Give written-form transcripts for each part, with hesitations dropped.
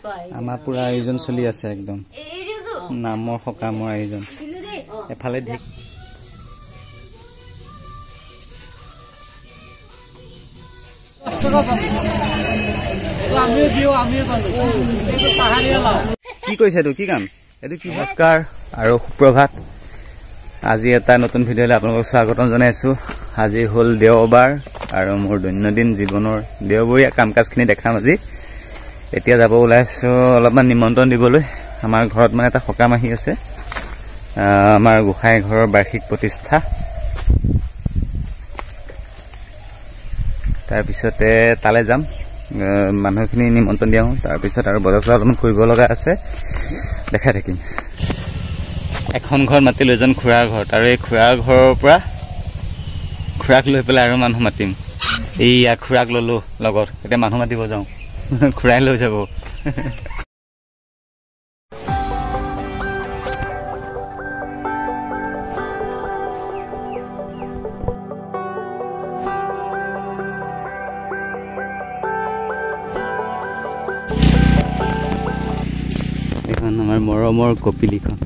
আমাৰ পুৰা আয়োজন চলি আছে একদম, নামৰ সকামৰ আয়োজন। এফালে ঢেক কি কৈছে এইটো কি কাম এইটো কি? নমস্কাৰ আৰু সুপ্ৰভাত। আজি এটা নতুন ভিডিঅ'লৈ আপোনালোকক স্বাগতম জনাইছোঁ। আজি হ'ল দেওবাৰ আৰু মোৰ দৈনন্দিন জীৱনৰ দেওবৰীয়া কাম কাজখিনি দেখাম আজি। এতিয়া যাব ওলাইছোঁ অলপমান নিমন্ত্ৰণ দিবলৈ। আমাৰ ঘৰত মানে এটা সকাম আহি আছে, আমাৰ গোসাঁই ঘৰৰ বাৰ্ষিক প্ৰতিষ্ঠা। তাৰপিছতে তালৈ যাম, মানুহখিনি নিমন্ত্ৰণ দিয়া আহোঁ। তাৰপিছত আৰু বজাৰ চজাৰ অলপমান কৰিব লগা আছে, দেখাই থাকিম। এখন ঘৰ মাতিলোঁ, এজন খুৰাৰ ঘৰত, আৰু এই খুৰাৰ ঘৰৰ পৰা খুৰাক লৈ পেলাই আৰু মানুহ মাতিম। এইয়া খুৰাক ল'লোঁ লগত, এতিয়া মানুহ মাতিব যাওঁ, খুৰাই লৈ যাব। এইখন আমাৰ মৰমৰ কপিলিখন,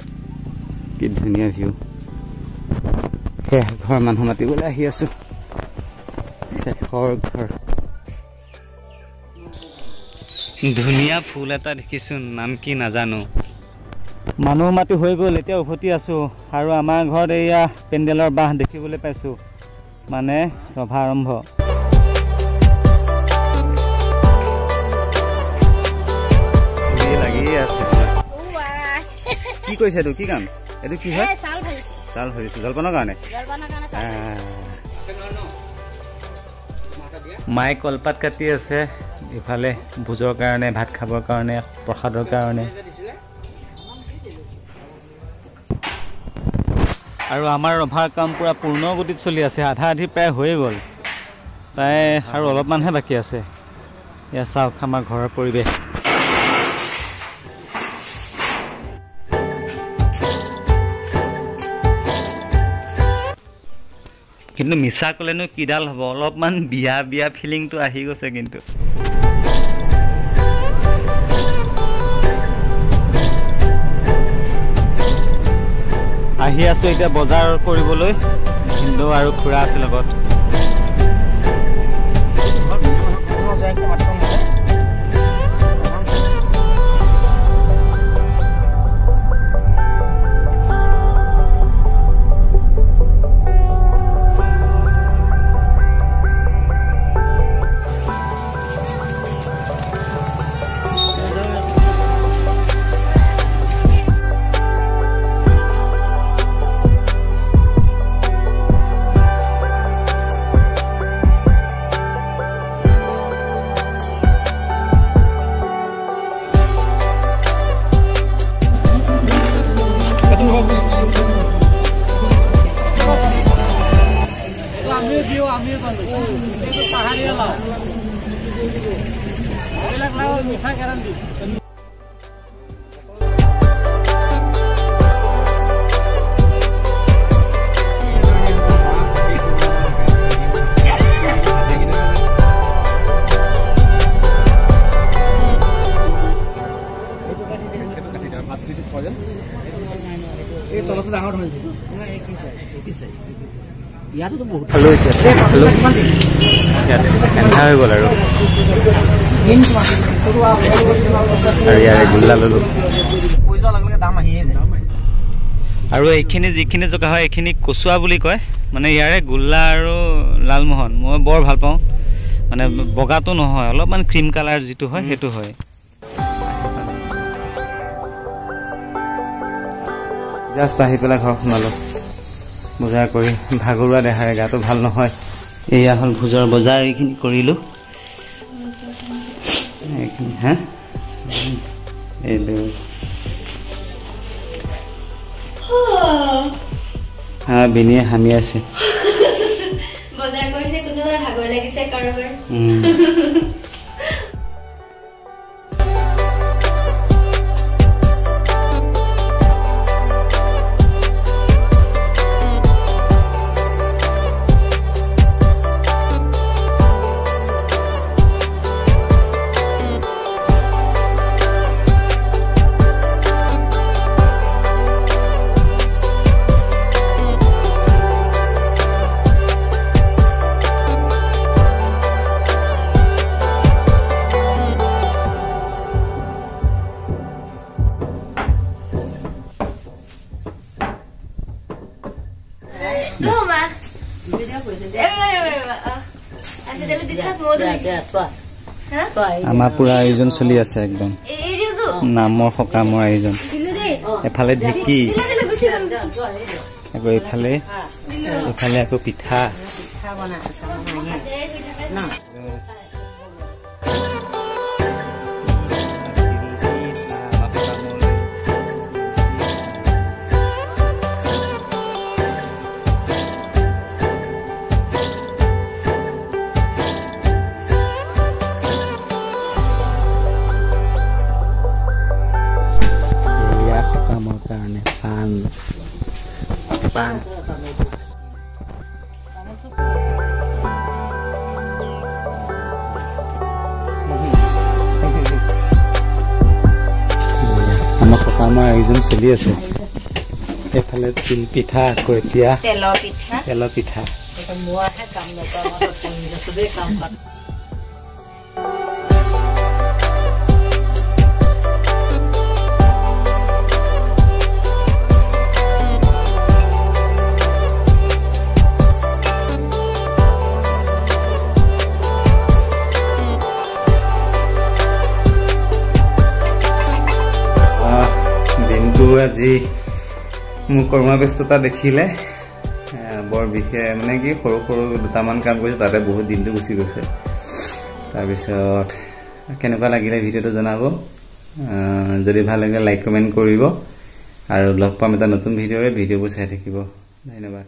কি ধুনীয়া ভিউ। শেষ ঘৰ মানুহ মাতিবলৈ আহি আছো, শেষৰ ঘৰ। ধুনীয়া ফুল এটা দেখিছো, নাম কি নাজানো। মানুহ মাতি হৈ গ'ল, এতিয়া উভতি আছো। আৰু আমাৰ ঘৰত এয়া পেণ্ডেলৰ বাঁহ দেখিবলৈ পাইছো, মানে ৰভা আৰম্ভ। লাগিয়ে আছে। কি কৈছে এইটো কি কাম এইটো কি হয়? চাউল ভাজিছে জলপানৰ কাৰণে। মায়ে কলপাত কাটি আছে ইফালে, ভোজৰ কাৰণে, ভাত খাবৰ কাৰণে, প্ৰসাদৰ কাৰণে। আৰু আমাৰ ৰভাৰ কাম পুৰা পূৰ্ণ গতিত চলি আছে, আধা আধি প্ৰায় হৈয়ে গ'ল, প্ৰায় আৰু অলপমানহে বাকী আছে। এয়া চাওক আমাৰ ঘৰৰ পৰিৱেশ। কিন্তু মিছা ক'লেনো কিডাল হ'ব, অলপমান বিয়া বিয়া ফিলিংটো আহি গৈছে। কিন্তু আহি আছো এতিয়া বজাৰ কৰিবলৈ, ভিনদেউ আৰু খুৰা আছে লগত। খালো, এতিয়া খালো, ইয়াত এন্ধাৰ হৈ গ'ল আৰু। আৰু ইয়াৰে গোল্লা ল'লো। আৰু এইখিনি যিখিনি জোকা হয় এইখিনি কচুৱা বুলি কয়, মানে ইয়াৰে গোল্লা আৰু লালমোহন মই বৰ ভাল পাওঁ। মানে বগাটো নহয়, অলপমান ক্ৰীম কালাৰ যিটো হয় সেইটো হয়। জাষ্ট আহি পেলাই ঘৰ সোমালোঁ, বজাৰ কৰি ভাগৰুৱা দেহাৰে, গাটো ভাল নহয়। এয়া হ'ল ভোজৰ বজাৰ, এইখিনি কৰিলোঁ। এইখিনি হা এইটো হা বিনিয়ে হামি আছে। বজাৰ কৰিছে কোনোবা, ভাগৰ লাগিছে কাৰোবাৰ। আমাৰ পুৰা আয়োজন চলি আছে একদম, নামৰ সকামৰ আয়োজন। এফালে ঢেঁকী, আকৌ এইফালে এইফালে আকৌ পিঠা। সকামৰ কাৰণে পান পান। আমাৰ সকামৰ আয়োজন চলি আছে। এইফালে তিল পিঠা, আকৌ এতিয়া তেলৰ পিঠা, তেলৰ পিঠা। আজি মোৰ কৰ্মব্যস্ততা দেখিলে বৰ বিশেষ, মানে কি সৰু সৰু দুটামান কাম কৰিছোঁ, তাতে বহুত দিনটো গুচি গৈছে। তাৰপিছত কেনেকুৱা লাগিলে ভিডিঅ'টো জনাব, যদি ভাল লাগিলে লাইক কমেণ্ট কৰিব, আৰু লগ পাম এটা নতুন ভিডিঅ'ৰে। ভিডিঅ'বোৰ চাই থাকিব। ধন্যবাদ।